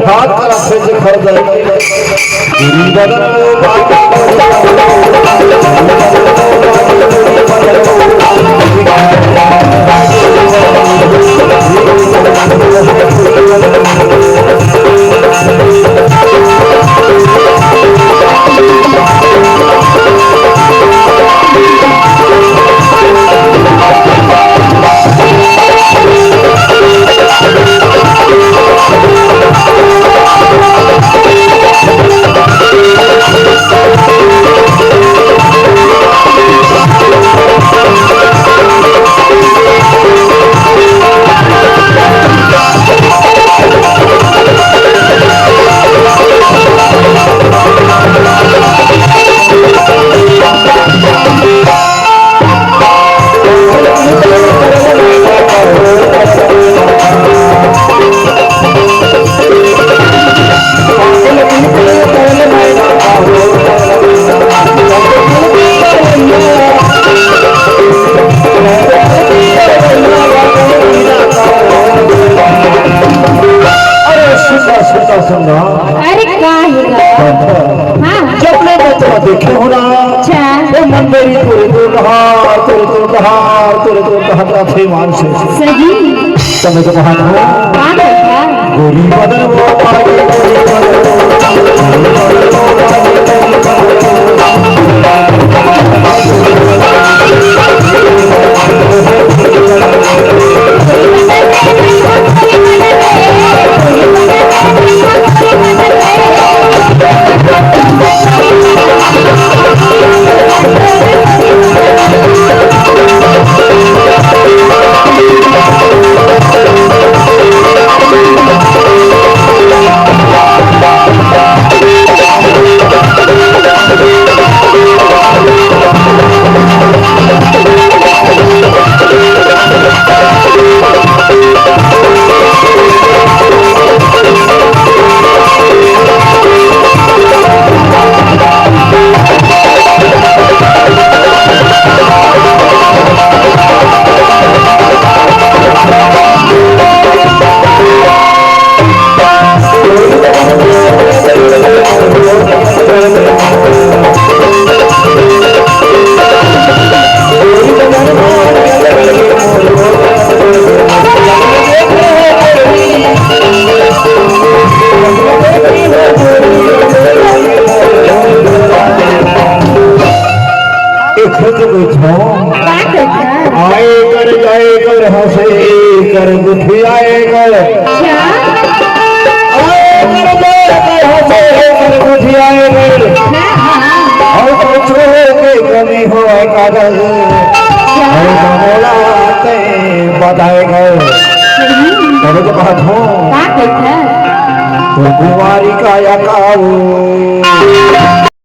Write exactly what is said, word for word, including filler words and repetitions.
हाथ करा से जे खरीदे। गिरी बदन वो बाबा। अरे सुंदर, सुंदर, सुंदर। अरे का हे गा? हाँ। जब ले मैं तोला देखे हो ना, अच्छा। वो मन मेरी तोरे तो कहा, तोरे तो कहा, तोरे तो कहा, का थे मान से। सही। तब मैं तो कहा था, का कहा? गोरी बदन वो पागल, गोरी बदन वो पागल। एक सोच बैठो। का करता? आए कर जाए कर हंसे कर गुठियाए कर। क्या? आए कर जाए कर हंसे कर गुठियाए कर। हाँ, हाँ। और कुछ के कमी हो कागज। क्या? और मोला ते बताए कर। हम्म। तब तो बात हो। का करता? तो कुंवारी का या काऊ।